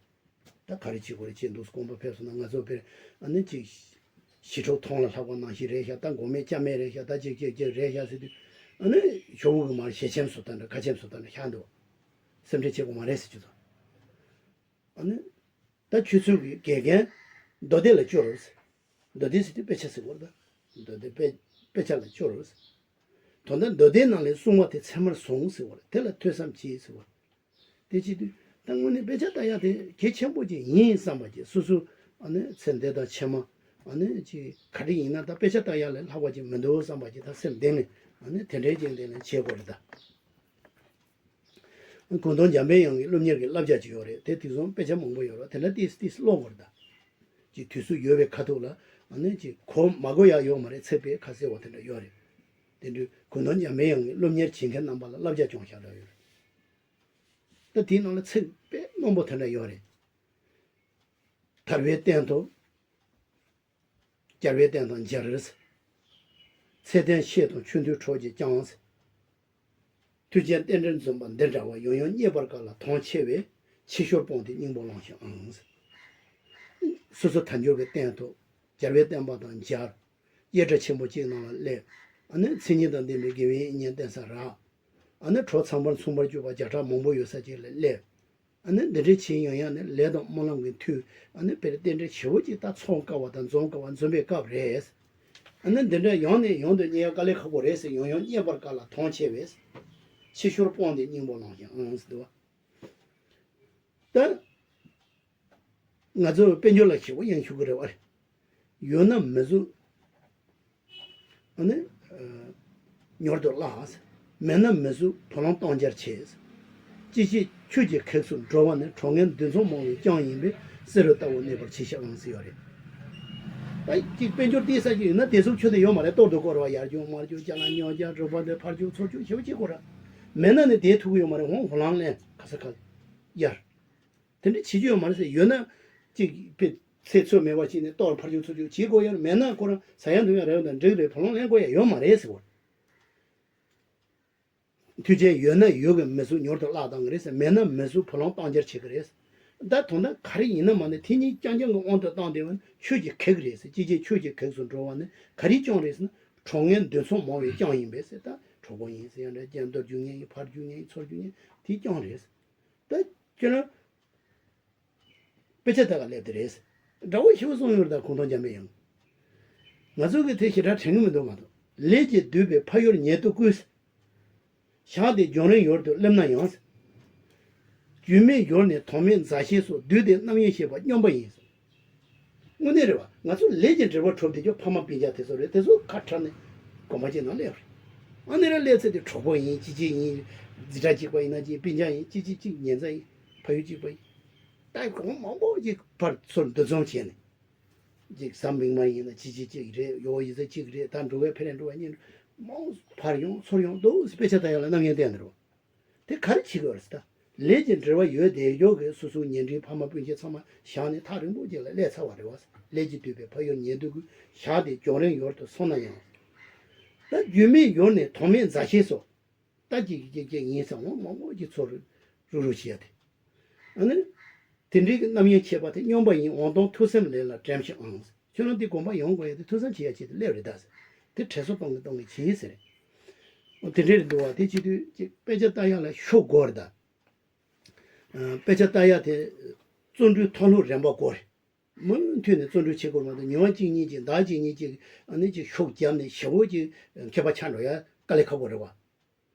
ད་ག་རེ་བྱེད་དགོས་རེད། ཅེས་འདུག་དགོན་པ་ཕེབས་སོང་ན་ང་ཚོ་དཔེར་ཨ་ནི་ཅིག་ཞི་ཁྲོ་ཐོང་ལ་ལྷག་པ་ནང་བཞིན་རེད་ཤག་ད་མགོ་མེད་སྐྱ་མེད་རེད་ཤག་ད་ཅིག་ཅིག་ཅིག་རེད་ཤག་ཟེར་དུས། ཨ་ནི་ཞོགས་པ་གི་མར་ཞལ་ཆེམས་སུ་ད་འདྲ་ཁ་ཆེམས་སུ་ད་འདྲ་ཤག་འདུག་སེམས་ཁྲལ་བྱེད་དགོས་མ་རེད་ཟེར་རྒྱུ་དང་། ཨ་ནི། ད་ཁྱོད་ཚོ་གི་དགེ་རྒན་མདོ་སྡེ་ལ་སྐྱོར་རོགས་ཟེར། མདོ་སྡེ་ཟེར་དུས་དཔེ་ཆ་ཟེར་བ་རེད་ད། མདོ་སྡེ་དཔེ་དཔེ་ཆ་ལ་སྐྱོར་རོགས་ཟེར། དོན་དག་མདོ་སྡེའི་ནང་ལས་གསུངས་པ་དེ་ཚད་མར་བཟུང་ཟེར་བ་རེད། དེ་ལ་ཐོས་བསམ་གྱིས་ཟེར་བ་རེད། དེ་བྱེད་དུས་ད་དངོས་གནས་དཔེ་ཆ་ལྟ་ཡག་དེ་གལ་ཆེན་པོ་ཅིག་ཡིན་བསམ་པ་ཅིག་སོ་སོ་ཨ་ནི་ཚེ་འདི་དང་ཕྱི་མ་ཨ་ནི་ཅིག་ག་རེ་ཡིན་ན་ད་དཔེ་ཆ་ལྟ་ཡག་ལས་ལྷག་པ་ཅིག་མི་འདུག་བསམ་པ་ཅིག་ད་སེམས་གཏིང་ནས་ཨ་ནི་དེ་འདྲའི་ཅིག་འདི་ནས་བྱེད་དགོས་རེད་ད། གུང་ཐང་འཇམ་པའི་དབྱངས་ཀྱི་སློབ་གཉེར་གྱི་བསླབ་བྱ་ཅིག་ཡོད་རེད། དེ་དེ་ཚོ་དཔེ་ཆ་མང་པོ་ཡོད་རེད། དེ་འདྲ་ཏིས་ཏིས་ཀློག་དགོས་རེད་ད། ཅིག་དུས་ཚོད་ཡོད་པའི་ཁ་ཐུག་ལ་ཨ་ནི་ཅིག་གོ་མ་གོ་ཡག་ཡོད་མ་རེད། ཚེག་བེད་ཁ་གསལ་བ་དེ་འདྲ་ཡོད་རེད། དེ་འདྲའི་གུང་ཐང་འཇམ་པའི་དབྱངས་ཀྱི་སློབ་གཉེར་བྱེད་མཁན་རྣམ་པ་ལ་བསླབ་བྱ་སྦྱོང་བཞག་འདྲ་ཡོད་རེད། ད་དེའི་ནང་ལ་ཚེག་དཔེ་རྣོན་པོ་དེ་འདྲ་ཡོད་རེད། ཐར་པའི་སྟན་ཐོབ། རྒྱལ་བའི་བསྟན་དང་མཇལ། ཚེ་བརྟན་ཤེས་དང་ཆོས་འདུལ་གྲོགས་ཀྱིས་བསྐྱངས། མཐུ་ཆེན་རྟེན་འབྲེལ་འཛོམས་པ་འདི་འདྲ་བ། ཡང་ཡང་རྙེད་པར་དཀའ་ལ་མཐོང་ཆེ་བས། ཕྱི་བཤོལ་སྤངས་ཏེ་སྙིང་པོ་བླངས་ཤིང་ཨང་། སོ་སོ་དལ་འབྱོར་གྱི་སྟན་ཐོབ། རྒྱལ་བའི་བསྟན་པ་དང་མཇལ། གཡེར་སྒྲ་ཆེན་པོ་གཅིག་ནང་ལ་སླེབས། ཨ་ནི་མཚན་ཉིད་དང་ལྡན་པའི་དགེ་བའི་བཤེས་གཉེན་བསྟེན་ས་རག་ཨ་ནི་གྲོགས་ཚངས་པར་མཚུངས་པར་གྱུར་པ་བརྒྱ་ཕྲག་མང་པོ་ཡོད་ས་ཅིག་ལ་སླེབས། ཨ་ནི་འདི་འདྲའི་ཆེས་ཡང་ཡང་ནི་ལས་དང་སྨོན་ལམ་གྱི་མཐུས། ཨ་ནི་དཔེར་རྟེན་འབྲེལ་ཆེ་བོ་ཅིག་ད་ཚོང་དཀའ་བ་དང་འཛོམས་དཀའ་བ་འཛོམས་པའི་སྐབས་རེད། ཨ་ནི་འདི་འདྲ་ཡང་ནས་ཡང་དུ་རྙེད་ཡག་དཀའ་ལས་ཁག་པོ་རེད་ཟེར། ཡང་ཡང་རྙེད་པར་དཀའ་ལ་མཐོང་ཆེ་བས། ཕྱི་བཤོལ་སྤངས་ཏེ་སྙིང་པོ་བླངས་ཤིང་ཨང་ཟེར་འདུག་བ། ད། ང་ཚོ་དཔལ་འབྱོར་ལ་ཞེ་པོ་ཡང་ཤུགས་ཀྱི་རེ་བ་རེད། ཡོད་ན་མི་གཟུགས། ཨ་ནི། མྱུར་དུ་བརླག་མེད་ན་མི་གཟུགས་བུ་ལོན་གཏོང་རྒྱར་བྱེད། ཅི་བྱེད་ཆོས་ཀྱི་གེགས་སུ་འགྲོ་བ་ནི། གྲོགས་ངན་འདུ་འཛོམས་མང་བའི་རྐྱེན་ཡིན་པས། བསེ་རུ་ལྟ་བུ་གནས་པར་གྱིས་ཤིག་ཨང་ཟེར་ཡོད་རེད། ད་ཅིག་དཔལ་འབྱོར་ཏོག་ཙམ་ཅིག་ཡོད་ན་དེ་གཟུགས་ཆོས་དེ་ཡོད་མ་རེད། ལྟོར་དུ་བསྐོར་བ་ཡར་རྒྱུག་མར་རྒྱུག་ཅ་ལག་ཉོ་རྒྱུ་རུ་བ་དེ་ཕར་རྒྱུག་ཚུར་རྒྱུག་ཞེ་པོ་ཅིག་དགོས་ར། མེད་ན་ནི་དེ་ཐུག་གི་ཡོད་མ་རེད། ཧོང་ཧོ་ལང་ལེན་ག་ས་ག་ཡར། དེ་འདྲ་བྱེད་རྒྱུ་ཡོད་མ་རེད་ཟེར། ཡོད་ན་ཅིག་དཔེ་ཚེ་ཚོད་མེད་པ་ཅིག་ནས་ལྟོར་ཕར་རྒྱུག་ཚུར་རྒྱུག་བྱེད་དགོས་ཡ། མེད་ན་ཁོ་རང་ཟ་ཡ་འཐུང་ཡ་རེ་བ་དང་འགྲིག་རེད། བུ་ལོན་ལེན་དགོས་ཡ་ཡོད་མ་རེད་ཟེར་བ། མཐུ་ཆེན་ཡོད་ན་ཡོད་ཀྱི་མི་གཟུགས་མྱུར་དུ་བརླག་བཏང་གི་རེད་ཟེར། མེད་ན་མི་གཟུགས་བུ་ལོན་གཏོང་རྒྱར་བྱེད་ཀྱི་རེད། ད་དོན་དག་ག་རེ་ཡིན་ན་མ་ནི་དེ་གཉིས་རྐྱང་རྐྱང་གི་དབང་དུ་བཏང་བསྡད་པ་ནི་ཆོས་ཀྱི་གེགས་རེད་ཟེར། ཅི་བྱེད་ཆོས་ཀྱི་གེགས་སུ་འགྲོ་བ་ནི་ག་རེའི་རྐྱེན་རེད་ཟེར་ན། གྲོགས་ངན་འདུ་འཛོམས་མང་བའི་རྐྱེན་ཡིན་པས་ཟེར། ད་གྲོགས་པོ་ཡིན་ཟེར་ཡང་འདྲ། རྒྱན་ལྟོར་རྒྱུག་མཁན་ཡིན། ཕར་རྒྱུག་མཁན་ཡིན། ཚུར་རྒྱུག་མཁན་དེའི་རྐྱེན་རེད། ད་ཁྱོད་རང་དཔེ་ཆ་ལྟ་ག་སླེབས་དེ་རེད། འདྲ་བོ་ཞིག་གསུངས་ཡོད་རེད། ད་གུང་ཐང་འཇམ་པའི་དབྱངས། ང་ཚོ་གི་དེ་ཞེ་དྲག་དྲན་གི་མི་འདུག་མ་གཏོགས། ལས་ཀྱིས་བསྡུས་པའི་ཕ་ཡུལ་ཉེ་དུ་ཀུན། ཞག་དེ་འབྱུང་རིང་ཡུལ་དུ་སླེབས་ན་ཡང་། རྒྱུས་མེད་ཡུལ་ནི་དོན་མེད་མཛའ་བཤེས་སོགས། དུས་དེ་རྣམ་གཡེང་བྱེད་པ་སྨྱོན་པ་ཡིན། དངོས་གནས་རེད་བ། ང་ཚོ་ལས་ཀྱི་འབྲེལ་བ་གྲུབ་དེ་ཀྱང་ཕ་མ་སྤུན་ཀྱག་དེ་ཚོ་རེད། དེ་ཚོ་ཁ་ཁྲལ་ནས་དགོན་པ་གཅིག་ནང་སླེབས་རེད། ཨ་ནི་ར་སླེབས་ཚེ་དེ་གྲོགས་པོ་ཡིན། གཅིག་གཅིག་ཡིན། འཛིན་གྲྭ་གཅིག་པ་ཡིན་ན་གཅིག་སྤུན་ཀྱག་ཡིན། གཅིག་གཅིག་གཅིག་ཉེ་མཛའ་ཡིན། ཕ་ཡུལ་གཅིག་པ་ཡིན། ད་གོང་མང་པོ་གཅིག་ཕར་ཚུར་འདུ་འཛོམས་བྱས་ནས། གཅིག་བཟའ་མིག་དམར་ཡིན་ན་གཅིག་གཅིག་གཅིག་རེད། ཡོ་ཡི་ཟ་གཅིག་རེད། ད་འགྲོ་བའི་ཕེ་རེ་འགྲོ་བ་གཉིས་མང་ཕར་ཡོང་ཚུར་ཡོང་འདུག་སེ་དཔེ་ཆ་ལྟ་ཡག་ལ་རྣམ་གཡེང་བསྟན་འདུག་དེ་ག་རེ་བྱེད་དགོས་རེད་ཟེར་ད། ལས་ཀྱི་འབྲེལ་བ་ཡོད་བསྡད་ཡོད་གི་སོ་སོའི་ཉེ་འབྲེལ་ཕ་མ་སྤུན་མཆེད་ཚང་མ་བཞག་ནས་ཐག་རིང་པོ་ཅིག་ལ་སླེབས་ཚར་བ་རེད་བ། ལས་ཀྱིས་བསྡུས་པའི་ཕ་ཡུལ་ཉེ་དུ་ཀུན། ཞག་དེ་འབྱུང་རིང་ཡུལ་དུ་སོང་ན་ཡང་། ད་རྒྱུས་མེད་ཡུལ་ནི་དོན་མེད་མཛའ་བཤེས་སོགས། ད་ཅིག་ཅིག་ཅིག་ཡིན་ཙང་འོ་མང་པོ་ཅིག་ཚོ་རུ་རུ་རུ་བྱེད་ཡ་དེ། ཨ་ནི། དེ་འདྲའི་གི་རྣམ་གཡེང་བྱེད་པ་དེ་སྨྱོན་པ་ཡིན། འོང་སྟོང་ཐུགས་སེམས་ལས་ལ་དྲན་ཤིག་ཨང་། ཁྱོད་རང་འདི་དགོན་པ་ཡོང་དགོས་ཡ་དེ་ཐུགས་བསམ་བྱེད་ཡ་ཆེད་དུ་སླེབས་རེད་ད་ཟེར། དེ་དྲན་གསོ་གཏོང་གི་གཏོང་གི་བྱེད་ཟེར། འོ་དེ་འདྲའི་འདུག་བ། དེ་བྱེད་དུས་ཅིག་དཔེ་ཆ་ལྟ་ཡ་ལ་ཤུགས་དགོས་རེད་ད། ཨ། དཔེ་ཆ་ལྟ་ཡ་དེ་བརྩོན་འགྲུས་མཐོ་སློབ་རན་པ་དགོས་རེད། མུ་མཐུད་ནས་བརྩོན་འགྲུས་བྱེད་དགོས་མ་གཏོགས། ཉི་མ་གཅིག་གཉིས་ཀྱིས་ཟླ་གཅིག་གཉིས་ཀྱིས་ཨ་ནི་ཅིག་ཤུགས་བརྒྱབ་ནས་ཞེ་པོ་ཅིག་མཁས་པ་ཆགས་འགྲོ་ཡ་དཀའ་ལས་ཁག་པོ་རེད་བ།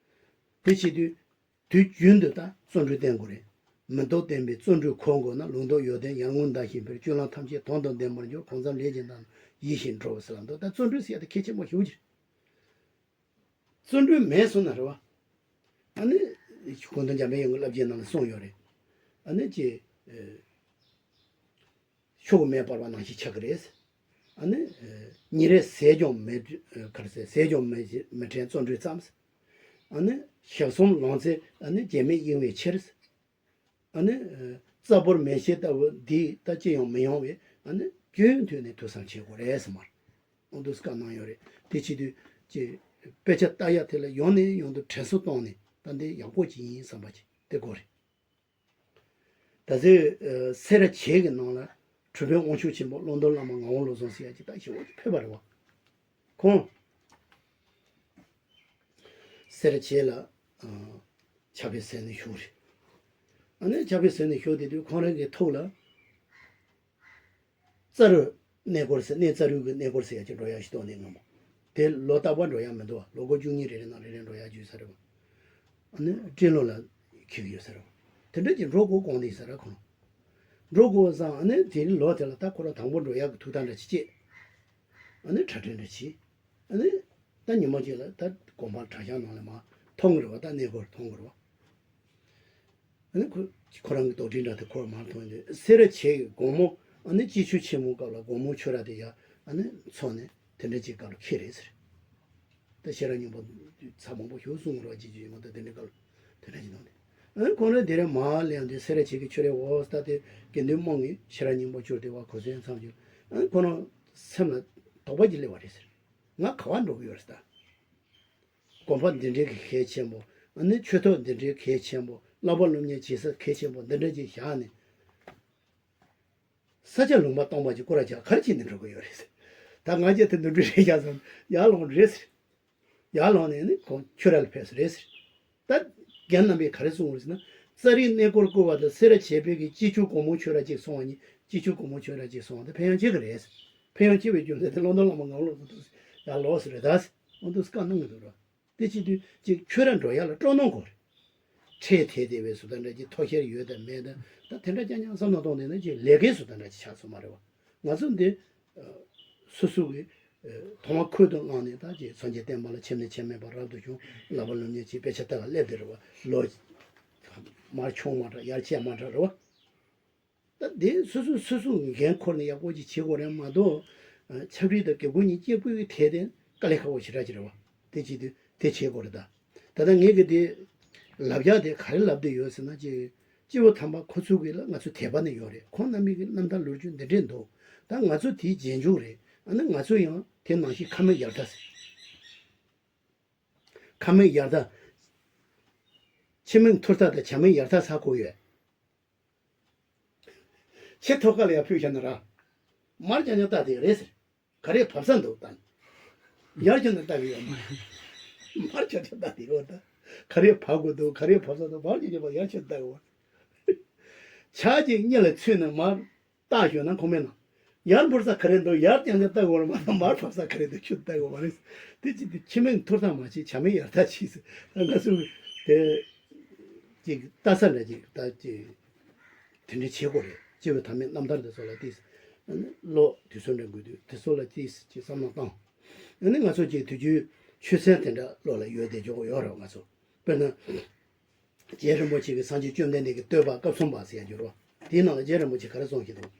དེ་བྱེད་དུས། དུས་རྒྱུན་དུ་ད་བརྩོན་འགྲུས་བསྟེན་དགོས་རེད། མི་ལྡོག་བརྟན་པའི་བརྩོན་འགྲུས་འཁོར་དགོས་ན། ལུང་རྟོགས་ཡོན་ཏན་ཡར་ངོའི་མདའ་བཞིན་འཕེལ། སྤྱོད་ལམ་ཐམས་ཅད་དོན་དང་ལྡན་པར་འགྱུར། གང་འཚམ་ལས་ཀྱི་མདའ་རྣམས་ཡིད་བཞིན་འགྲོ་ཟེར་ལ་འདུག་ད་བརྩོན་འགྲུས་ཟེར་ཡ་དེ་གལ་ཆེན་པོ་ཞེ་པོ་ཅིག་རེད། བརྩོན་འགྲུས་མེད་སོང་ན་རེད་བ། ཨ་ནི། གུང་ཐང་འཇམ་པའི་དབྱངས་ཀྱི་བསླབ་བྱའི་ནང་ལ་གསུངས་ཡོད་རེད། ཨ་ནི་ཅི། ཤུགས་མེད་པར་བ་ནང་བཞིན་ཆགས་ཀྱི་རེད། ཨ་ནི། ཉིན་རེ་ཟས་ཀྱང་མི། ག་རེ་ཟེར། ཟས་ཀྱང་མི་མི་དྲན་བརྩོན་འགྲུས་ཙམ། ཨ་ནི། ཞག་གསུམ་ལང་ཚེ་ཨ་ནི་རྒྱན་མེད་གཡེང་བའི་ཕྱིར། ཨ་ནི། རྩ་བོར་མེ་ཤེལ་ལྟ་བུ་འདི་ད་ཅི་ཡང་མི་ཡོང་བས། ཨ་ནི་རྒྱུན་མཐུད་ནས་ཐུགས་བསམ་བྱེད་དགོས་རེད་ཟེར་མར། ཨོ་འདུག་སེ་བཀའ་གནང་ཡོད་རེད། དེ་བྱེད་དུས་ཀྱི་དཔེ་ཆ་ལྟ་ཡ་དེ་ལ་ཡང་ནས་ཡང་དུ་དྲན་གསོ་བཏང་ནས། ད་འདི་ཡག་པོ་ཅིག་ཡིན་བསམ་པ་ཅིག་དེ་དགོས་རེད། ད་ཚེ་སེ་ར་བྱེས་ཀྱི་ནང་ལ་གྲུབ་དཔོན་དབང་ཕྱུག་ཆེན་པོ་ཀློང་རྡོལ་བླ་མ་ངག་དབང་བློ་བཟང་ཟེར་ཡ་ཅིག་ད་ཞེ་པོ་ཅིག་ཕེབས་པ་རེད་བ། ཁོང་སེ་ར་བྱེས་ལ་ཕྱག་དཔེ་གསན་ནས་བཞུགས་རེད། ཨ་ནི་ཕྱག་དཔེ་གསན་ནས་བཞུགས་བསྡད་དུས་ཁོང་རང་གི་ཐུགས་ལ། རྩ་རུ་གནས་སྐོར་ཟེར། གནས་རྩ་རུ་གི་གནས་སྐོར་ཟེར་ཡ་ཅིག་འགྲོ་ཡ་ཞིག་འདུག་ནས་སྔ་མོ། དེ་ལོ་རྟག་པར་འགྲོ་ཡ་མི་འདུག་བ། ལོ་འཁོར་བཅུ་གཉིས་རེ་རེ་ནང་རེ་རེ་འགྲོ་ཡ་བརྗོད་ས་རེད་བ། ཨ་ནི་སྤྲེལ་ལོ་ལ་འཁེལ་གི་ཡོད་ས་རེད་བ། དེ་འདྲ་ཅིག་འགྲོ་དགོས་དགོངས་ཏེ་ཡིན་ས་རེད་ཁོང་། འགྲོ་དགོས་བསམ། ཨ་ནི་དེ་རིང་ལོ་དེ་ལ་ད་ཁོ་རང་དང་པོ་འགྲོ་ཡ་གི་ཐུགས་ཐག་འདྲ་ཅིག་བཅད། ཨ་ནི་གྲ་སྒྲིག་འདྲ་བྱས། ཨ་ནི་ད་ཉི་མ་གཅིག་ལ་ད་དགོན་པར་གྲྭ་ཤག་ནང་ལ་མར་མཐོང་གི་རེད་བ། ད་གནས་སྐོར་མཐོང་གི་རེད་བ། ཨ་ནི་ཁོ་ཁོ་རང་གི་དོགས་འདྲི་འདྲ་དེ་ཁོར་མར་མཐོང་དུས། སེ་ར་བྱེས་ཀྱི་དགོང་མོ། ཨ་ནི་སྤྱི་ཆུ་ཆེན་མོའི་སྐབས་ལ་དགོང་མོ་ཆོས་ར་དེ་ཡ་ཨ་ནི་ཚོགས་ནས་དེ་འདྲ་ཅིག་སྐབས་ལ་འཁེལ་རེད་ཟེར། ད་ཤེས་རབ་སྙིང་པོ་ཚར་མང་པོ་ཞིག་གསུང་རོགས་བྱེད་ཀྱི་ཡོད་མ་གཏོགས། དེ་འདྲའི་སྐབས་ལ་དེ་འདྲ་ཅིག་གནང་དུས། ཨ་ནི་ཁོང་རང་དེ་རིང་མར་སླེབས་དུས་སེ་ར་བྱེས་ཀྱི་ཆོས་རའི་འོག་ད་དེ་དགེ་འདུན་དམངས་ཀྱིས་ཤེས་རབ་སྙིང་པོ་བསྐྱུར་དེ་བ་གོ་སོན་མཚམས་ཀྱི། ཨ་ནི་ཁོ་རང་སེམས་ལ་དོགས་པ་ཅིག་སླེབས་པ་རེད་ཟེར། ང་ག་པར་འགྲོ་གི་ཡོད་རེད་ད། དགོན་པ་འདི་འདྲའི་གི་གལ་ཆེན་པོ། ཨ་ནི་ཆོས་ཐོག་འདི་འདྲའི་གལ་ཆེན་པོ། བསླབ་པ་སློབ་གཉེར་བྱེད་ས་གལ་ཆེན་པོ་འདི་འདྲ་ཅིག་བཞག་ནས། ས་ཆ་ལུང་པ་སྟོང་པ་ཅིག་སྐོར་ར་བྱས་ག་རེ་བྱེད་ནས་འགྲོ་གི་ཡོད་རེད་ཟེར། ད་ང་ཅག་དེ་འདུག་འགྲོ་རེད་བཞག་སོང་། ཡར་ལོངས་རེད་ཟེར། ཡར་ལོངས་ནས་ནི་ཁོང་ཆོས་ར་ལ་ཕེབས་ས་རེད་ཟེར། ད་རྒན་རྣམ་པས་ག་རེ་གསུངས་རེད་ཟེར་ན། རྩ་རིའི་གནས་སྐོར་བསྐོར་བ་དང་སེ་ར་བྱེས་པའི་གི་སྤྱི་ཆུ་དགོང་མོ་ཆོས་ར་གཅིག་སོང་བ་གཉིས། སྤྱི་ཆུ་དགོང་མོ་ཆོས་ར་གཅིག་སོང་བ་དེ་ཕན་ཡོན་ཆེ་གི་རེད་ཟེར། ཕན་ཡོན་ཆེ་བའི་རྒྱུ་མཚན་དེ་ཀློང་རྡོལ་བླ་མ་ངག་དབང་བློ་བཟང་ཐུགས་སྲས་ཡར་ལོངས་ས་རེད་ད་ཟེར། འོ་འདུག་སེ་བཀའ་གནང་གི་འདུག་ར། དེ་བྱེད་དུས་ཅིག་ཆོས་ར་འགྲོ་ཡ་ལ་སྤྲོ་སྣང་དགོས་རེད། ཁྲལ་ཐེབས་བསྡད་པའི་བཟོ་ལྟ་འདྲ་ཅིག། ཐོག་ཤེར་ཡོད་དང་མེད་དང་། ད་དེ་འདྲ་རྐྱང་རྐྱང་བསམ་བློ་གཏོང་བསྡད་ན་ཅིག་ལས་ཀའི་བཟོ་ལྟ་འདྲ་ཅིག་ཆགས་སོང་མ་རེད་བ། ང་ཚོ་འདི་སོ་སོ་གི་མཐོང་བ་ཁོལ་དུ་བླངས་ནས། ད་ཅིག་སངས་རྒྱས་བསྟན་པ་ལ་ཁྱིམ་ནས་ཁྱིམ་མེད་པར་རབ་ཏུ་བྱུང་། བསླབ་པ་སློབ་གཉེར་བྱས། དཔེ་ཆ་ལྟ་ག་སླེབས་བསྡད་རེད་བ། ལོ་མར་མཆོང་མ་འདྲ། ཡར་བཅད་མ་འདྲ་རེད་བ། ད་དེ་སོ་སོས་སོ་སོ་འགན་འཁུར་ནས་ཡག་པོ་ཅིག་བྱེད་དགོས་རེད་མ་གཏོགས། ཨ། ཆབ་རིལ་དང་དགེ་བསྐོས་གཉིས་གཅིག་པུའི་ཐད་དེ་དཀའ་ལས་ཁག་པོ་ཞེ་དྲག་ཅིག་རེད་བ། དེ་བྱེད་དུས་དེ་བྱེད་དགོས་རེད་ད། ད་ལྟ་ངས་གི་དེ་ལབ་ཡག་དེ་ག་རེ་ལབ་བསྡད་ཡོད་ཟེར་ན། ཅིག་སྤྱི་བོ་དམ་པ་ཁོ་ཚོ་གི་ལ་ང་ཚོ་དད་པ་ནི་ཡོད་རེད། ཁོང་རྣམ་པའི་གི་རྣམ་ཐར་ལོ་རྒྱུས་འདི་འདྲས་འདུག་ད་ང་ཚོ་དེའི་རྗེས་འཇུག་རེད། ཨ་ནི་ང་ཚོ་ཡང་དེ་ནང་བཞིན་ཁ་མིག་ཡར་ལྟ་ཟེར། ཁ་མིག་ཡར་ལྟ། ཕྱི་མིག་ཐུར་ལྟ་དང་བྱ་མིག་ཡར་ལྟ་ཟེར་གོ་ཡོད། ཆེས་ཐོག་ཁ་ལ་ཡར་ཕུད་བཞག་ན་ར། མར་རྐྱང་རྐྱང་ལྟ་དེ་རེད་ཟེར། ག་རེ་བབས་ས་འདུག་ད། ཡར་རྐྱང་ནས་ལྟ་གི་ཡོད་མ་རེད། མར་རྐྱང་རྐྱང་ལྟ་དེ་ཡོད་ད། ག་རེ་བབས་དགོས་འདུག་ག་རེ་བབས་ས་འདུག་མར་རྐྱང་རྐྱང་ཡར་རྐྱང་ལྟ་གི་ཡོད། ཆ་ཅིག་གཉིད་ལ་ཚུད་ནས་མར་བཏང་ཞོག་ན་ཁོ་མེད་ན། ཡར་འབུར་ས་ག་རེ་འདུག་ཡར་རྐྱང་རྐྱང་ལྟ་དགོས་རེད་མ་གཏོགས་མར་བབས་ས་ག་རེ་འདུག་ཆུ་ལྟ་དགོས་མ་རེད། དེ་ཅི་སྟེ་ཁྱིམ་མིག་འཐོར་ཐང་མ་བྱེད་བྱ་མིག་ཡར་ཐག་ཆིག་ཟེར། ད་ང་ཚོ་དེ་ཅིག་ལྟ་ས་འདྲ་ཅིག་ད་ཅིག་དེ་འདྲ་བྱེད་དགོས་རེད། སྐྱེ་བོའི་ཐ་མལ་རྣམ་ཐར་དེ་ཚོ་ལ་ཏིས། བློ་དུས་ཚོད་འདྲ་དགོས་དུས་དེ་ཚོ་ལ་ཏིས་ཅིག་བསམ་བློ་བཏང་། ཨ་ནི་ང་ཚོ་ཅིག་དུས་རྒྱུན་ཆོས་ཚན་དེ་འདྲ་བློ་ལ་ཡོད་བསྡད་ཆོག་གི་ཡོད་རེད་ང་ཚོ། དཔེར་ན། རྗེ་རིན་པོ་ཆེ་གིས་སངས་རྒྱས་བཅོམ་ལྡན་འདས་ཀྱི་བསྟོད་པ་སྐབས་གསུམ་པ་ཟེར་ཡ་ཡོད་རེད་བ། དེའི་ནང་ལ་རྗེ་རིན་པོ་ཆེ་ག་རེ་གསུངས་ཤིག་འདུག་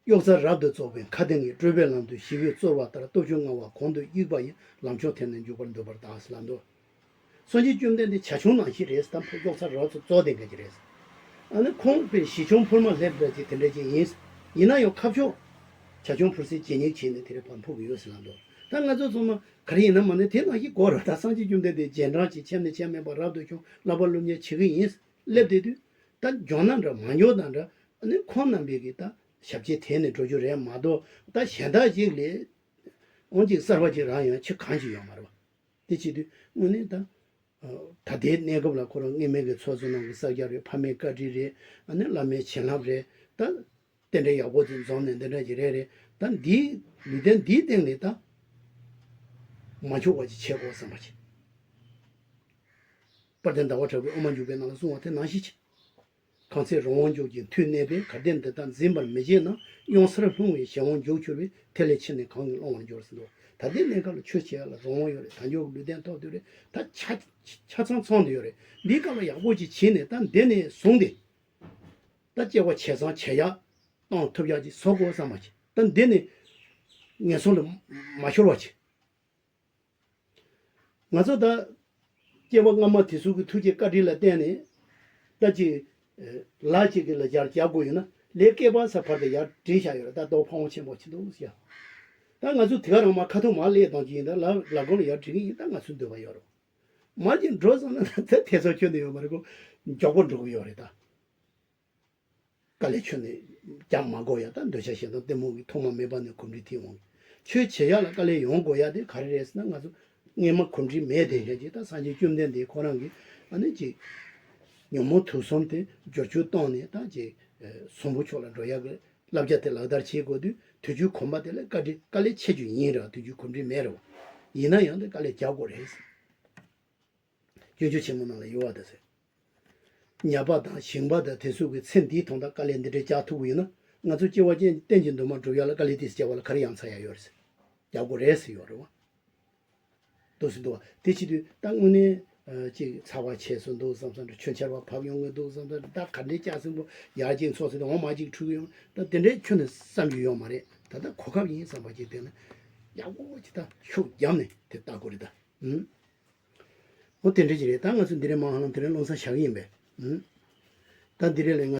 གཡོག་རྩལ་རབ་ཏུ་རྫོགས་པའི་མཁའ་ལྡིང་གི། སྤྲུལ་པའི་ལམ་དུ་ཞི་བའི་རྩོལ་བ་ལྟར། སྟོབས་བཅུ་མངའ་བ་གོང་དུ་དབྱུག་པ་ཡིས། ལམ་མཆོག་ཐེག་ནས་འཇུག་པར་འདོད་པར་གདའ་ཟེར་ལབ་འདུག་སངས་རྒྱས་བཅོམ་ལྡན་འདས་ཇ་ཆུང་ནང་བཞིན་རེད་ཟེར། ད་ཕར་གཡོག་རྩལ་རབ་ཏུ་རྫོགས་བསྡད་མཁན་ཅིག་རེད་ཟེར། ཨ་ནི་ཁོང་དཔེ་ཞི་ཆུང་ཕུར་མ་ལེབ་འདྲ་ཅིག་དེ་འདྲ་ཅིག་ཡིན། ཡིན་ན་ཡང་ཁ་ཕྱོགས་ཇ་ཆུང་ཕུར་སའི་རྗེས་སྙེག་བྱས་ནས་དེ་རེད་ཕར་འཕུར་གི་ཡོད་ཟེར་ལབ་འདུག་ད་ང་ཚོ་ཚང་མ་ག་རེ་ཡིན་ན་མ་ནི་དེ་ནང་བཞིན་གོ་ར། ད་སངས་རྒྱས་བཅོམ་ལྡན་འདས་རྗེས་འབྲང་ཅིག་ཆེམས་ནས་ཆེམས་མེད་པ་རབ་ཏུ་བྱུང་བསླབ་པ་སློབ་གཉེར་བྱེད་གི་ཡིན་སླེབས་བསྡད་དུས། ད་འགྱོ་ན་འདྲ་མ་འགྱོ་ན་འདྲ། ཨ་ནི་ཁོང་རྣམ་པས་ཀྱི་ད་ཞབས་ཕྱི་དེད་ནས་འགྲོ་རྒྱུ་རེད་མ་གཏོགས། ད་གཞན་དག་ཅིག་ལས་འོང་ཅིག་གསར་པ་ཅིག་རང་ཡང་ཆེ་གང་ཅིག་ཡོད་མ་རེད་བ། དེ་བྱེད་དུས་དངོས་གནས་ད། ད་ལྟའི་གནས་སྐབས་ལ་ཁོ་རང་སྔོན་མའི་གི་ཚོགས་གཙོ་ནང་གི་གསར་རྒྱག་རེད། ཕ་མའི་བཀའ་དྲིན་རེད། ཨ་ནི་བླ་མའི་བྱིན་རླབས་རེད། ད་རྟེན་འབྲེལ་ཡག་པོ་ཅིག་འཛོམས་ནས་འདི་འདྲ་ཅིག་རེད་རེད། ད་འདིའི་ལུས་རྟེན་འདིའི་སྟེང་ནས་ད་མ་འཆོར་བ་ཅིག་བྱེད་དགོས་བསམ་པ་ཅིག་དཔལ་ལྡན་ཟླ་བ་གྲགས་པའི་དབུ་མ་འཇུག་པའི་ནང་ལ་གསུངས་པ་དེ་ནང་བཞིན་བྱེད། གང་ཚེ་རང་དབང་འཇོག་ཅིང་མཐུ་གནས་པས། གལ་ཏེ་འདི་དག་འཛིན་པར་མི་བྱེད་ན། གཡང་སར་ལྷུང་བའི་གཞན་དབང་འཇོག་གྱུར་པས། དེ་ལས་ཕྱིར་ནི་གང་གིས་བསླང་བར་འགྱུར་ཟེར་འདུག་ད་ལྟའི་གནས་སྐབས་ལ་ཆོས་བྱེད་ཡག་ལ་རང་དབང་ཡོད་རེད། དལ་འབྱོར་གྱི་ལུས་རྟེན་ཐོབ་བསྡད་རེད། ད་ཆ་ཆ་ཚང་ཚང་བསྡད་ཡོད་རེད། འདིའི་སྐབས་ལ་ཡག་པོ་ཅིག་བྱས་ནས་ད་འདི་ནས་བཟུང་སྟེ། ད་སྐྱེ་བ་ཇེ་བཟང་ཇེ་ཡག་གཏོང་ཐུབ་ཡག་ཅིག་བཟོ་དགོས་བསམ་པ་ཅིག་ད་འདི་ནས་ངན་སོང་ལ་མ་ཤོར་བ་ཅིག་ང་ཚོ་ད་སྐྱེ་བ་སྔ་མ་དེ་ཚོ་གི་ཐུགས་རྗེ་བཀའ་དྲིན་ལ་བརྟེན་ནས། ད་ཅིག་ལ་ཅིག་གི་ལ་ཡར་རྒྱག་དགོས་ཡོད་ན་ལས་སྐལ་པ་ས་བར་དུ་ཡར་བྲིས་བཞག་ཡོད་རེད། ད་རྡོ་ཕ་བོང་ཆེན་པོ་ཆེ་འདུག་ཟེར། ད་ང་ཚོ་དེ་ག་རང་མ་ཁ་ཐུག་མ་ལས་གཏོང་གི་ཡིན། ད་ལ་ལ་སྒོ་ལ་ཡར་བྲིས་གི་ཡིན། ད་ང་ཚོའི་འདོད་པ་ཡོད་རེད། མར་ཅིག་འགྲོ་སོང་ན་ད་དེ་ཚོ་ཁྱོན་ནས་ཡོད་མ་རེད་གོ། མགྱོགས་པོ་འགྲོ་གི་ཡོད་རེད་ད། དཀའ་ལས་ཁྱོན་ནས་རྒྱག་མ་དགོས་ཡ། ད་འདོད་ཆགས་ཞེ་སྡང་གཏི་མུག་གིས་ཐོག་མ་མེད་པ་ནས་གོམས་འདྲིས་ཐེབས་འོང་། ཆོས་བྱེད་ཡ་ལ་དཀའ་ལས་ཡོང་དགོས་ཡ་དེ་ག་རེ་རེད་ཟེར་ན། ང་ཚོ་སྔས་མ་གོམས་འདྲིས་མེད་དེ་འདྲ་ཅིག་ད་སངས་རྒྱས་བཅོམ་ལྡན་འདས་ཁོ་རང་གིས་ཨ་ནི་ཅིག་ཉོན་མོངས་དུག་གསུམ་དེ་བསྒྱུར་བཅོས་བཏང་ནས་ད་ཅིག་ཟོམ་པོ་ཕྱོགས་ལ་འགྲོ་ཡ་གི་བསླབ་བྱ་དེ་ལག་བསྟར་བྱེད་དགོས་དུས། དུས་རྒྱུན་གོམས་པ་དེ་ལ་བཀའ་དྲིན་དཀའ་ལས་ཆེ་རྒྱུ་ཡིན་ར། དུས་རྒྱུན་གོམས་འདྲིས་མེད་ར། ཡིན་ན་ཡང་དེ་དཀའ་ལས་རྒྱག་དགོས་རེད། སྤྱོད་འཇུག་ཆེན་མོ་ནང་ལ་ཡོད་པ་དེ་ཟེར། ཉ་པ་དང་ཞིང་པ་དང་དེ་ཚོ་གི་ཚེ་འདིའི་དོན་དག་དཀའ་ལས་འདི་འདྲའི་རྒྱག་ཐུབ་ཀྱི་ཡོད་ན། ང་ཚོ་སྐྱེ་བ་ཅན་གཏན་གྱི་འདུན་མ་སྒྲུབ་ཡ་ལ་དཀའ་ལས་དེ་རྒྱག་པ་ལ་ག་རེ་ཡ་མཚན་ཡ་ཡོད་རེད་ཟེར། རྒྱག་དགོས་རེད་ཟེར་ཡོད་རེད་བ། འདུག་སེ་འདུག་བ། དེ་བྱེད་དུས་ད་དངོས་གནས་ཅིག་ཚ་བ་ཆེ་སོང་འདུག་བསམ་བསམ་འདྲ། ཆུ་ཆར་བ་བབས་ཡོང་གི་འདུག་བསམ་བསམ་འདྲ། ད་ག་འདྲའི་སྐྱག་སེང་པོ་ཡར་ཅིག་འཚོགས་ཟེར་ཏེ་འོ་མ་ཅིག་འཁྲུག་གི་ཡོང་། ད་དེ་འདྲའི་ཁྱོན་ནས་བསམ་རྒྱུ་ཡོད་མ་རེད། ད་ལྟ་གོ་སྐབས་ཡིན་བསམ་པ་ཅིག་བལྟས་ན་ཡག་པོ་ཅིག་ད་ཤུགས་བརྒྱབ་ནས་དེ་ལྟ་དགོས་རེད་ད། ཨུམ། འོ་དེ་འདྲ་ཅིག་རེད། ད་ང་ཚོ་འདི་རེད་མ་ཧ་ལམ་དེ་རིང་རླུང་ས་བཞག་གི་ཡིན་པས། ཨུམ། ད་འདི་རེད་ལས་ང་